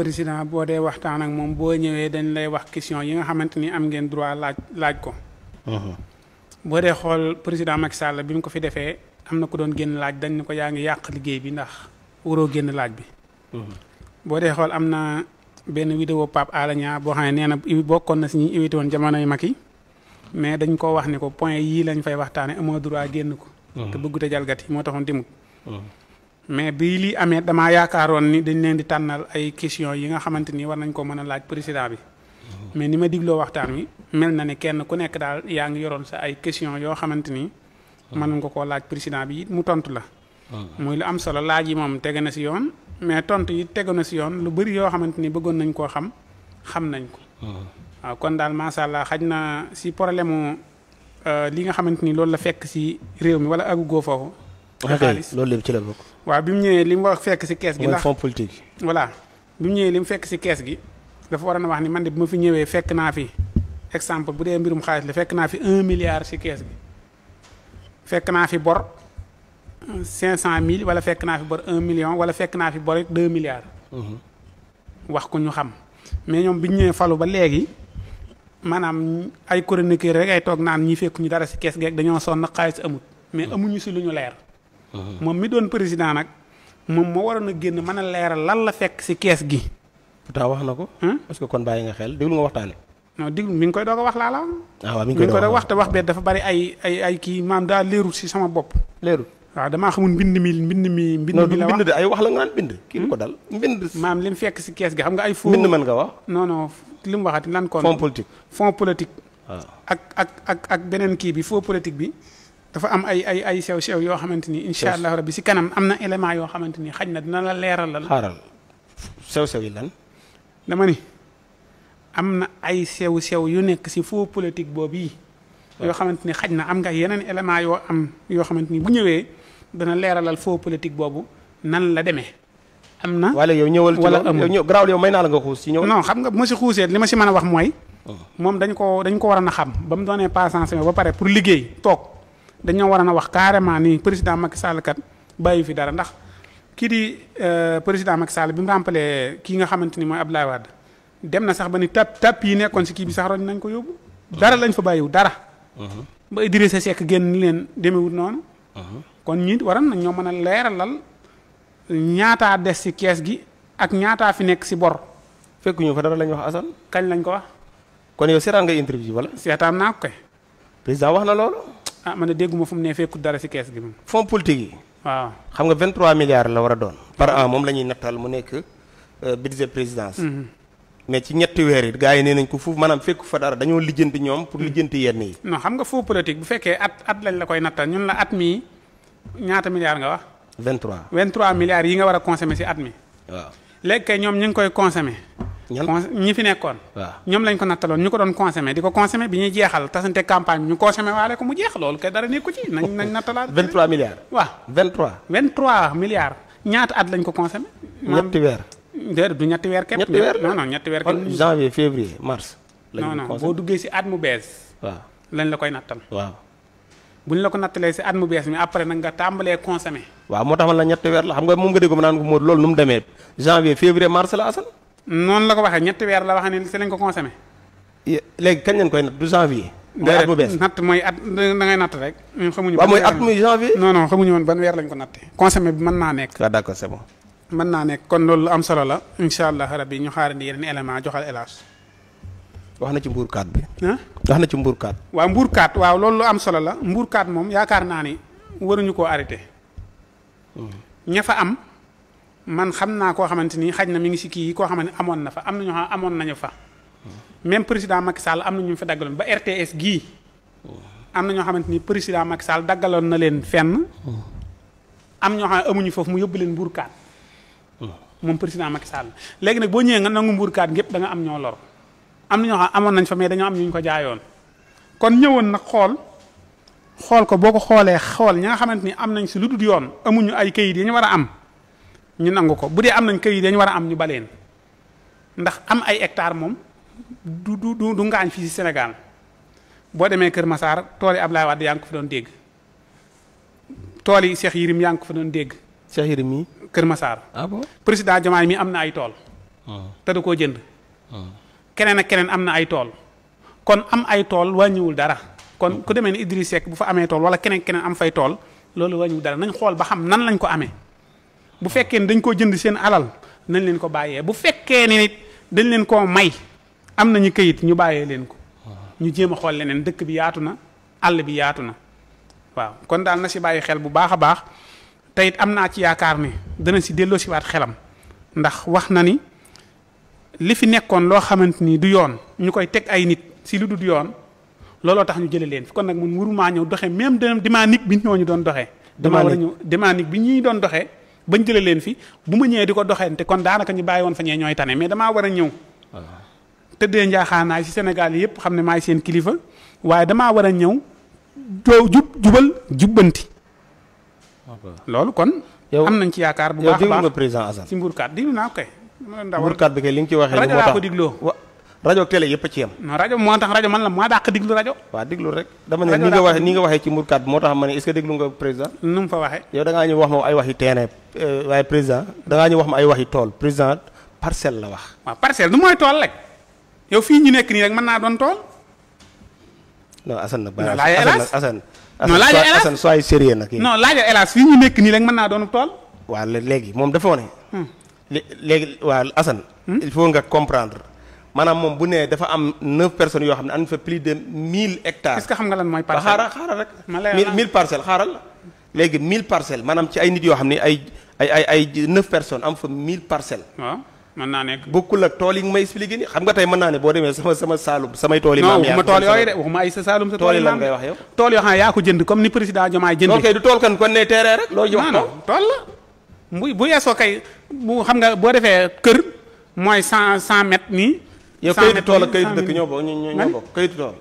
président boo dee waxtaan ak moom boo ñëwee dañ lay wax question yi nga xamante ni am ngeen droit laaj ko. boo dee xool président Macky Sall bi mu ko fi defee am na ko doon génn laaj dañ ne ko yaa ngi yàq liggéey bi ndax waroo génn laaj bi. boo dee xool am na benn vidéo Pape Alé Niang boo xam ne nee na bokkoon na si ñi invité woon jamonoy Macky mais dañ koo wax ni ko point yii lañ fay waxtaane amoo droit génn ko. te bëggut a jalgati moo taxoon dimut mais bii lii amee damaa yaakaaroon ni dañ leen di tànnal ay question yi nga xamante ni war nañ ko mën a laaj président bi. mais ni ma digloo waxtaan wi mel na ne kenn ku nekk daal yaa ngi yoroon sa ay question yoo xamante ni. mën nga koo laaj président bi it mu tontu la. muy lu am solo laaj yi moom tege na si yoon mais tontu yi tegu na si yoon lu bëri yoo xamante ni bëggoon nañ koo xam nañ ko. waaw kon daal macha allah xaj na si problème mu li nga xamante ni loolu la fekk si réew mi wala agugoo foofu. xaalis loolu lépp ci la bokk. waaw bi mu ñëwee li mu wax fekk si kees gi. mooy fonds politique. voilà bi mu ñëwee li mu fekk si kees gi dafa war a wax ni man de bu ma fi ñëwee fekk naa fi exemple bu dee mbirum xaalis la fekk naa fi 1 milliard si kees gi fekk naa fi bor 500 000 wala fekk naa fi bor 1 million wala fekk naa fi bor 2 milliards. wax ko ñu xam mais ñoom bi ñu ñëwee falu ba léegi maanaam ay chroniqueur rek ay toog naan ñi fekk ñu dara si kees gi rek dañoo sonn xaalis amut mais amuñu si lu ñu leer. moom mi doon président nag moom moo waroon a génn mën a leeral lan la fekk si kees gi. pourtant wax na ko. parce que kon bàyyi nga xel déglu nga waxtaane. non déglu mi ngi koy doog a wax laa la. waaw mi ngi koy doog a wax te wax bee dafa bari ay kii maam daa leerul si sama bopp. leerul waaw damaa xamul mbind mi la wax bind de ay wax la nga naan bind. kii ko dal mbind. maam li mu fekk si kees gi xam nga ay. faux mbind mën nga wax. non li mu waxati lan kon. fonds politique. waaw ak beneen kii bi faux politique bi. dafa am ay sew yoo xamante ni incha allah rabbi si kanam am na élément yoo xamante ni xaj na dina la leeralal. xaaral sew yi lan. dama ni am na ay sew yu nekk si faux politique boobu yi. yoo xamante ni xaj na am nga yeneen élément yoo xamante ni bu ñëwee dana leeralal faux politique boobu nan la demee. am na wala yow ñëwal ci wala yow garaawul yow may naa la nga xuus si ñëwal. non xam nga bu ma si xuusee li ma si mën a wax mooy. moom dañ ko waroon a xam ba mu doonee passance ba pare pour liggéey toog. dañoo war a wax carrément ni président Macky Sall kat bàyyi fi dara ndax kii di président Macky Sall bi mu ràmpalee kii nga xamante ni mooy Abdoulaye Wade dem na sax ba ni tap yi nekkoon si kii bi sax roñ nañ ko yóbbu. dara lañ fa bàyyiwu dara. ba Idrissa Seck génn ni leen demewut noonu. kon ñi waroon nañ ñoo mën a leeralal ñaataa des si kees gi ak ñaataa fi nekk si bor. fekkuñu fa dara lañ wax Assane. kañ lañ ko wax. kon yow seetaan nga interview wala. seetaan naa ko kay. président wax na loolu. man de dégguma fu mu ne fekkut dara si kees gi moom. fonds politique yi. waaw xam nga 23 milliards la war a doon. par an moom la ñuy nattal mu nekk budget présidence. mais ci ñetti weer yi gars yi nee nañ ko foofu maanaam fekku fa dara dañoo lijjanti ñoom pour lijjanti yenn yi. non xam nga faux politique bu fekkee at lañ la koy nattal ñun la at mii ñaata milliards nga wax. 23 milliards yi nga war a consommer si at mi. waaw léegi kay ñoom ñu ngi koy consommer. ñi fi nekkoon. waaw ñoom lañ ko nattaloon ñu ko doon consommer di ko consommer bi ñuy jeexal tasante campagne bi ñu consommer waale ko mu jeex loolu kay dara nekku ci nañ nattalaat. 23 milliards. waaw 23 milliards ñaata at lañ ko consommer. ñetti weer. déedéet du ñetti weer képp. ñetti weer non ñetti weer képp. janvier février mars. non boo duggee si at mu bees. waaw lañ la koy nattal. waaw bu ñu la ko nattalee si at mu bees mi après nag nga tàmbalee consommer. waaw moo tax man la ñetti weer la xam nga moom nga dégg ma naan ko Modou loolu nu mu demee janvier février mars la Assane. noonu la ko waxee ñetti weer la waxee ne si lañ ko consommé. léegi kañ lañ koy natt du janvier. mooy at bu bees natt mooy at da ngay natt rek. xamuñu waaw mooy at muy janvier. non xamuñu woon ban weer lañ ko nattee. consommé bi mën naa nekk. waaw d'accord c'est bon. mën naa nekk kon loolu lu am solo la incha allah rabbi ñu xaarandi yeneen élément joxal hélas. wax na ci mbuurkaat bi. wax na ci mbuurkaat. waaw mbuurkaat waaw loolu lu am solo la mbuurkaat moom yaakaar naa ni waruñu koo arrêté. ña fa am. man xam naa koo xamante ni xaj na mi ngi si kii yi koo xamante ni amoon na fa am na ñoo xam amoon nañu fa. même président Macky Sall am na ñu fa daggaloon ba RTS gii. am na ñoo xamante ni président Macky Sall daggaloon na leen fenn. am ñoo xam ne amuñu foofu mu yóbbu leen mbuurkaat. moom président Macky Sall léegi nag boo ñëwee nga nangu mbuurkaat gépp da nga am ñoo lor. am na ñoo xam amoon nañ fa mais dañoo am ñu ñu ko jaayoon. kon ñëwoon nag xool ko boo ko xoolee xool ñi nga xamante ni am nañ si lu dul yoon amuñu ay kayit yi ñu war a am. ñu nangu ko bu dee am nañ këyit dañu war a am ñu baleen ndax am ay hectare moom du ngaañ fii ci Sénégal boo demee Kër Massar tool yi Ablaye Wade yaa ngi ko fa doon dégg tool yi Cheikh Yérim yaa ngi ko fa doon dégg. Cheikh Yérim mi Kër Massar. ah bon président Diomaye mi am na ay tool. te da koo jënd. keneen ak keneen am na ay tool. kon am ay tool wàññiwul dara. kon ku demee ni Idriss Seck bu fa amee tool wala keneen am fay tool loolu wàññiwul dara nañ xool ba xam nan lañ ko amee. bu fekkee ni dañ koo jënd seen alal nañ leen ko bàyyee bu fekkee ni nit dañ leen koo may am nañu këyit ñu bàyyee leen ko. ñu jéem a xool leneen dëkk bi yaatu na àll bi yaatu na waaw kon daal na si bàyyi xel bu baax a baax te it am naa ci yaakaar ne dana si delloo si waat xelam ndax wax na ni li fi nekkoon loo xamante ni du yoon ñu koy teg ay nit si lu dul yoon looloo tax ñu jëlee leen fi kon nag mun warumaa ñëw doxee même dynamique bi ñooñu doon doxee. damaa war a ñëw dynamique bi ñuy doon doxee bañ jëlee leen fi bu ma ñëwee di ko doxeente kon daanaka ñu bàyyi woon fa ñee ñooy tane mais damaa war a ñëw. tëddee njaaxaanaay ci Sénégal yëpp xam ne maay seen kilifa waaye damaa war a ñëw jubal jubbanti. loolu kon. yow am nañ ci yaakaar bu baax a baax nga président Assane ci mbuurkat diglu naa ko kay. mbuurkat bi kay li nga ci waxee. rajo laa ko digloo. rajo télé yëpp a ci yem. non rajo moo tax rajo man la moo dàq diglu rajo. waaw diglu rek dama ne ni nga waxee ci mbuurkat bi moo tax ma ne est-ce que déglu nga président. nu mu fa waxee. yow da ngaa ñu wax ma ay waxi terrain waaye président da ngaa ñu wax ma ay waxi tool président parcelle la wax. waaw parcelle du mooy tool rek. yow fii ñu nekk nii rek mën naa doon tool. non Assane nag. non laajal hélas Assane. non laajal hélas Assane soyez sérieux nag. non laajal hélas fii ñu nekk nii rek mën naa doon tool. waaw léegi moom dafa wane. léegi waaw Assane. il faut nga comprendre maanaam moom bu nee dafa am 9 personnes yoo xam ne am fa plus de 1000 hectares. est-ce que xam nga lan mooy parcelle. xaaral rek. ma lay 1000 parcelles xaaral léegi 1000 parcelles maanaam ci ay nit yoo xam ne ay 9 personnes am fa 1000 parcelles. waaw. mën naa nekk bokkul ak tool yi nga may expliqué nii xam nga tey mën naa ne boo demee sama Saalum samay tool yi maam yaa waxuma tool yooyu de waxuma ay sa Saalum sa tool yi lan ngay wax yow tool yoo xam ne yaa ko jënd comme ni président Diomaye jënd loolu kay du tool kan kon ne terrain rek loolu jox tool la bu yeesoo kay bu xam nga boo defee kër mooy 100 mètres nii yow kayitu tool ak kayitu dëkk ñoo bokk ñoo bokk kayitu tool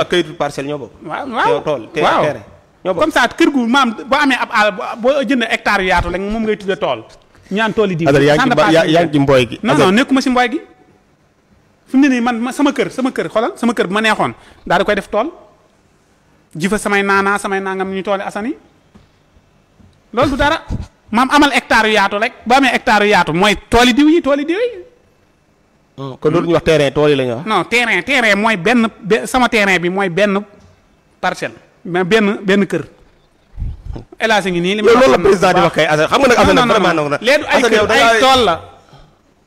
ak kayitu parcelle ñoo bokk waaw tool waaw terrain ñoo bokk comme ça kër gu maam boo amee ab àll boo jënd hectare yu yaatu rek moom ngay tudde tool ñaan tool yi diw yaa ngi ci mbooy gi non nekkuma si mbooy gi fi mu ne nii man sama kër xoolal sama kër bu ma neexoon daal di koy def tool ji fa samay naanaa samay nangam ñu tooli asan yi loolu du dara maam amal hectare yu yaatu rek boo amee hectare yu yaatu mooy tooli diw yi kon loolu ñu wax terrain tool yi la ñu wax non terrain mooy sama terrain bi mooy benn parcelle mais benn kër hélas ngi nii li ma loolu la président di wax kay Assane xam nga nag Assane vraiment non léegi ay tool la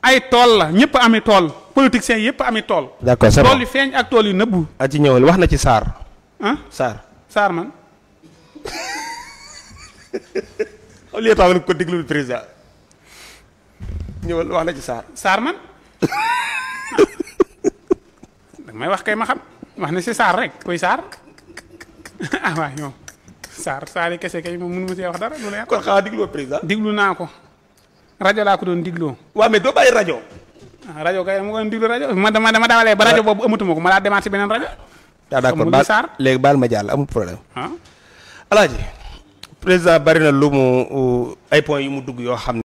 ay tool la ñëpp ami tool politiciens yëpp ami tool. d'accord c'est bon tool yu feeñ ak tool yu nëbbu. a ci ñëwal wax na ci Sarr. ah Sarr man. au lieu taw ko déglu président ñëwal wax na ci Sarr man dag may wax kay ma xam wax na si Sarr rek koy Sarr ah waay ñoom. Sarr yi kese kay moom mënu ma see wax dara lu leer. kon xanaa diglu président. diglu naa ko rajo laa ko doon digloo. waaw mais doo bàyyi rajo. rajo kay mu doon diglu rajo dama dawalee ba rajo boobu amatuma ko ma laa demaat si beneen rajo. d'accord léegi baal ma jàll amul problème. ah. Alaaji président bari na lu mu ay points yu mu dugg yoo xam